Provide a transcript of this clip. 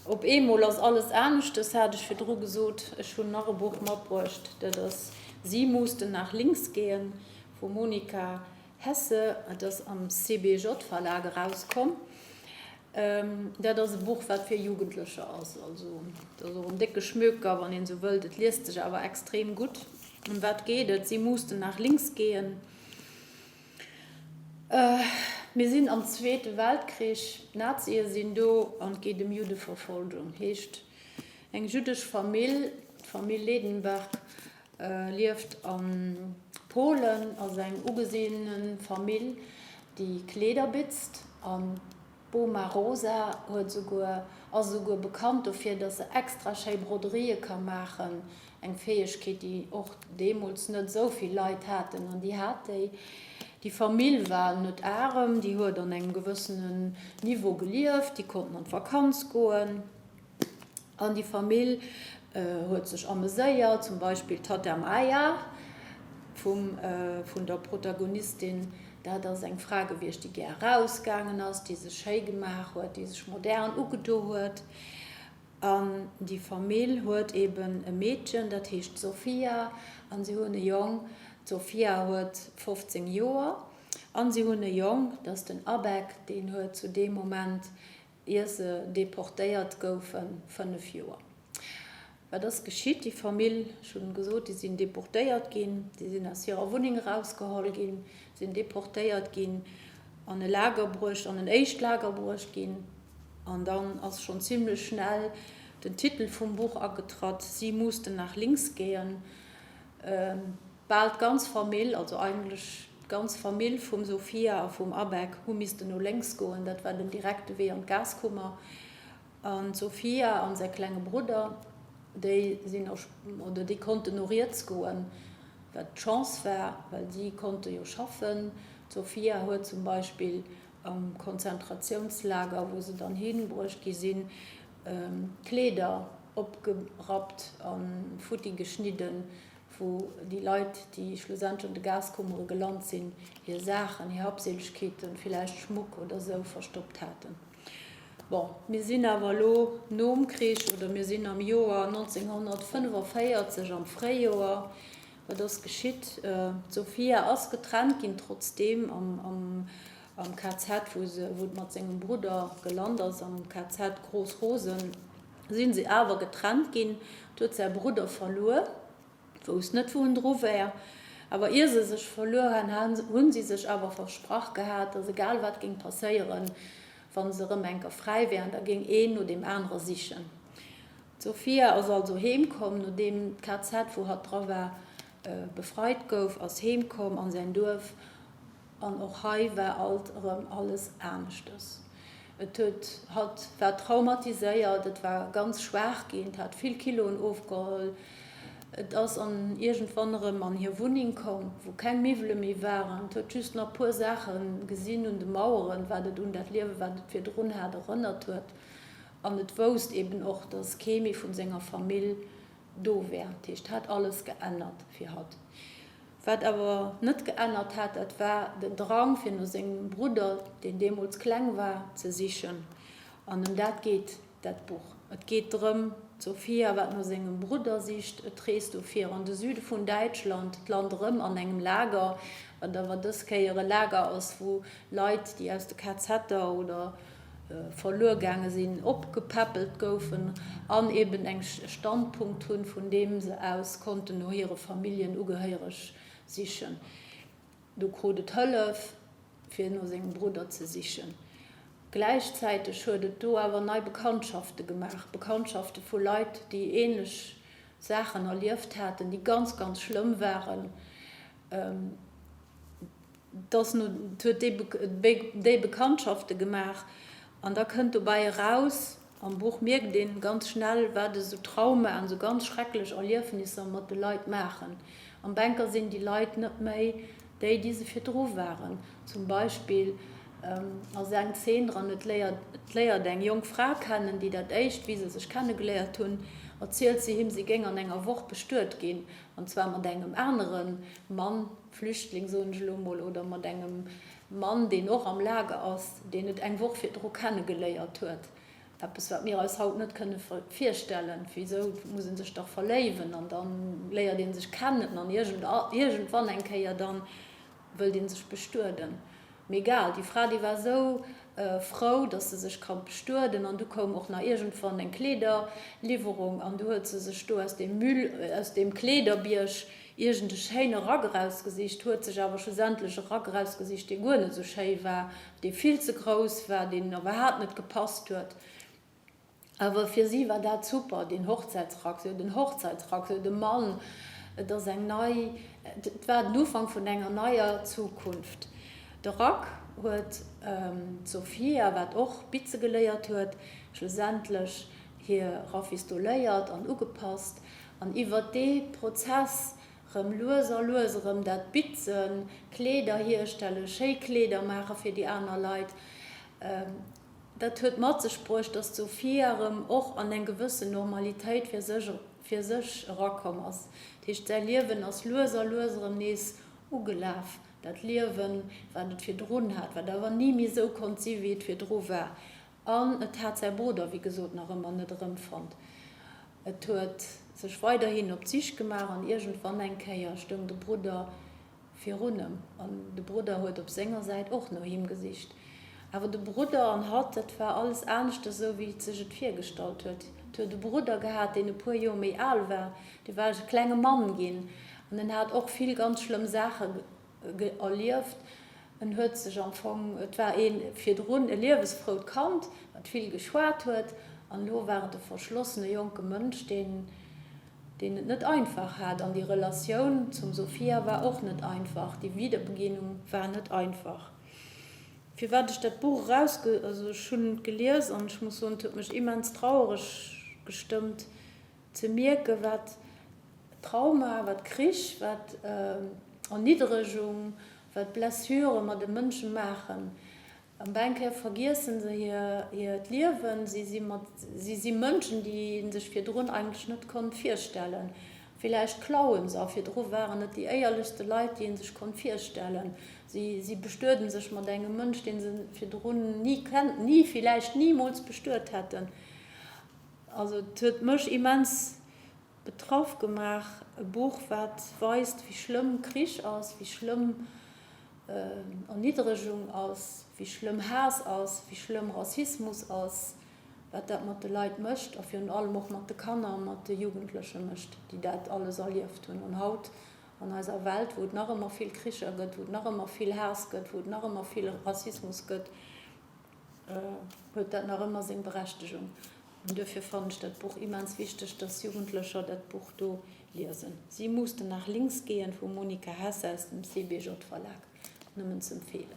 Op eemol ass alles aneschtes, hat ech virdru gesot. Ech hunn nach e Buch matbruecht, dat ass Sie mussten nach links gehen vum Monika Hesse. Et ass am CBJ-Verlag erauskomm. Dat ass e Buch, wat fir Jugendlecher ass. Also et ass och en décke Schmöker, wann een esou wëllt. Et liest sech awer extrem gutt. Ëm wat geet et? Sie mussten nach links gehen. Mir sinn am Zweete Weltkrich, d'Nazie sinn do an et geet ëm Juddeverfolgung. Heescht, eng jüddesch Famill, d'Famill Ledenberg, lieft a Polen, ass eng ugesinne Famill, déi Kleeder bitzt an D'Boma Rosa huet esouguer, ass esouguer bekannt dofir, dass se extra schéi Broderië ka maachen, eng Fäegkeet, déi och deemools net esou vill Leit haten, an déi hat déi. Déi Famill war net arem, déi huet an engem gewëssenen Niveau gelieft, déi konnten an d'Vakanz goen. An déi Famill huet sech ameséiert, zum Beispill d'Tatta Maja vum, vun der Protagonistin, dat ass eng Fra gewiescht, déi gär erausgaangen ass, déi sech schéi gemaach huet, déi sech modern ugedo huet. An déi Famill huet eben e Meedchen, dat heescht d'Sofia, an si hunn e Jong, d'Sofia huet 15 Joer, an si hunn e Jong, dat ass den Abek, deen huet zu deem Moment Ier se deportéiert goufen, 5 Joer. Wat ass geschitt? Déi Famill, ech hunn gesot, déi sinn deportéiert ginn, déi sinn aus hirer Wunneng erausgeholl ginn, sinn deportéiert ginn, an e Lager bruecht, an en éischt Lager bruecht ginn. An dann ass schonn zimlech schnell den Titel vum Buch agetratt, Sie mussten nach links gehen. Bal d'ganz Famill, also eigentlech d'ganz Famill vum Sophia a vum Abek hu missten no lénks goen. Dat war den direkte Wee an d'Gaskummer. An d'Sophia an säi klenge Brudder, déi sinn oder déi konnten no riets goen, wat d'Chance war, well si konnte jo schaffen. D'Sophia huet zum Beispill am Konzentratiounslager, wou se dann hinbruecht gi sinn, Kleeder opgerappt a futti geschnidden, wou déi Leit, déi schlussendlech an de Gaskummere gelant sinn, hir Saachen, hir Habseelegkeeten, villäicht Schmuck oder sou, verstoppt haten. Bon, mir sinn awer elo nom Krich, oder mir sinn am Joer 1945, am Fréijoer. Wat ass geschitt? D'Sophia ass getrennt ginn, trotzdeem am KZ, wou se, wou et mat sengem Brudder gelant ass, am KZ Gross-Rosen, si se awer getrennt ginn. Et huet säi Brudder verluer, wousst net, wou en dru wär. Awer ier se sech verluer han, hu si sech awer versprach gehat, datt egal wat géing passéieren, wa se erëm eng Kéier fräi wären, da géing een no deem anere sichen. D'Sophia ass also heem komm, nodeem d'KZ, wou hatt dra war, befreit gouf, ass heem komm an säin Duerf. An och hei war alt erëm alles aneschtes. Et huet, hatt war traumatiséiert, et war ganz schwaach ginn, et hat vill Kiloen ofgeholl. Et ass an iergendwann erëm an hir Wunneng komm, wou keng Miwwele méi waren. Et huet just nach puer Saache gesinn un de Maueren, wat et un dat Liewe, wat et virdrun hat, erënnert huet. An et wousst eben och, dass kee méi vun senger Famill do wär. Dat heescht, hat alles geännert fir hatt. Wat awer net geännert hat, dat war den Drang, fir no sengem Brudder, deen deemools kleng war, ze sichen. An ëm dat geet dat Buch. Et geet drëm, d'Sophia, wat no sengem Brudder sicht. Et reest dofir an de Süde vun Däitschland, et lant erëm an engem Lager, wat awer dës Kéier e Lager ass, wou Leit, déi aus de KZer oder verluer gaange sinn, opgepäppelt goufen an eben eng Standpunkt hunn, vun deem se aus konnten no hire Familljenugehiereg sichen. Do krut et Hëllef, fir no sengem Brudder ze sichen. Gläichzäiteg huet et do awer nei Bekanntschafte gemaach, Bekanntschafte vu Leit, déi ähnlech Saachen erlieft haten, déi ganz, ganz schlëmm waren. Dass no, huet déi Bekanntschafte gemaach an da kënnt dobäi eraus, am Buch mierkt een ganz schnell, wat esou Traumaen, esou ganz schrecklech Erliefnisser mat de Leit maachen. Am Bänker sinn déi Leit net méi déi, déi se virdru waren. Zum Beispill ass eng Zeen dran, et léiert, et léiert eng jonk Fra kennen, déi dat éischt, wéi se sech kennegeléiert hunn, erzielt si him, si géing an enger Woch bestuet ginn, an zwar mat engem anere Mann, Flüchtling, soen ech elo mol, oder mat engem Mann, deen och am Lager ass, deen et eng Woch virdru kennegeléiert huet. Eppes, wat mir eis haut net kënne virstellen. Wisou muss ee sech dach verléiwen an da léiert ee sech kennen an iergendwann eng Kéier dann wëllt ee sech bestueden. Mee egal, déi Fra, déi war esou frou, dass se sech ka bestueden an du koum och nach iergendwann eng Kleederliwwerung an du huet se sech do aus deem Müll, aus deem Kleederbierg iergend e schéine Rack erausgesicht, huet sech awer schlussendlech e Rack erausgesicht, dee guer net esou schéi war, dee vill ze grouss war, deen iwwerhaapt net gepasst huet. Awer fir si war dat super, deen Hochzäitsrack. Si huet en Hochzäitsrack, si huet e Mann, et ass eng nei, et war den Ufank vun enger neier Zukunft. De Rack huet d'Sophia, wat och bitze geléiert huet, schlussendlech hir rafistoléiert an ugepasst. An iwwert dee Prozess rëm lues a lues erëm dat Bitzen, Kleeder hierstellen, schéi Kleeder maache fir déi aner Leit, dat huet mat sech bruecht, dass d'Sophia erëm och an eng gewëssen Normalitéit fir sech fir sech erakomm ass. Dat heescht, säi Liewen ass lues a lues erëm nees ugelaf, dat Liewen, wat et virdrun hat, wat awer ni méi esou konnt si wéi et virdru war. An et hat säi Brudder, wéi gesot, nach ëmmer net erëmfonnt. Et huet sech weiderhin op d'Sich gemaach an iergendwann eng Kéier stoung de Brudder virun em. An de Brudder huet op senger Säit och no him gesicht. Awer de Brudder an hatt, dat war alles aneschters esou, wéi et sech et virgestallt huet. Et huet e Brudder gehat, deen e puer Joer méi al war. Dee war e klenge Mann ginn an en hat och vill ganz schlëmm Saache erlieft. En huet sech am Fong, et war ee virdrun e liewesfrout Kand, wat vill geschwat huet, an elo war et e verschlossene jonke Mënsch, deen, deen et net einfach hat. An déi Relatioun zum Sophia war och net einfach, déi Wiederbegegnung war net einfach. Firwat ech dat Buch erausge, also ech hunn et gelies an ech muss soen, et huet mech immens trauereg gestëmmt ze mierken, wat Trauma, wat Krich, wat Erniddregung, wat Blessure mat de Mënsche maachen. An bei eng Kéier vergiessen se hiert Liewen, si si mat, si si Mënschen, déi ee sech virdrun eigentlech net konnt virstellen. Villäicht klauen se, a virdru waren et déi éierlechste Leit, déi ee sech konnt virstellen. Si, si bestueden sech mat engem Mënsch, dee se virdrun ni kennt, ni, villäicht nimools bestuet hätten. Also et huet mech immens Betraff gemaach. E Buch, wat weist, wéi schlëmm Krich ass, wéi schlëmm Erniddregung ass, wéi schlëmm Haass ass, wéi schlëmm Rassismus ass, wat dat mat de Leit mécht a virun allem och mat de Kanner a mat de Jugendleche mécht, déi dat alles erlieft hunn. An haut an eiser Welt, wou et nach ëmmer vill Kricher gëtt, wou et nach ëmmer vill Haass gëtt, wou et nach ëmmer vill Rassismus gëtt, huet dat nach ëmmer seng Berechtegung. An duerfir fannen ech dat Buch immens wichteg, dass Jugendlecher dat Buch do liesen. Sie musste nach links gehen vum Monika Hesse aus dem CBJ Verlag, nëmmen z'empfehlen.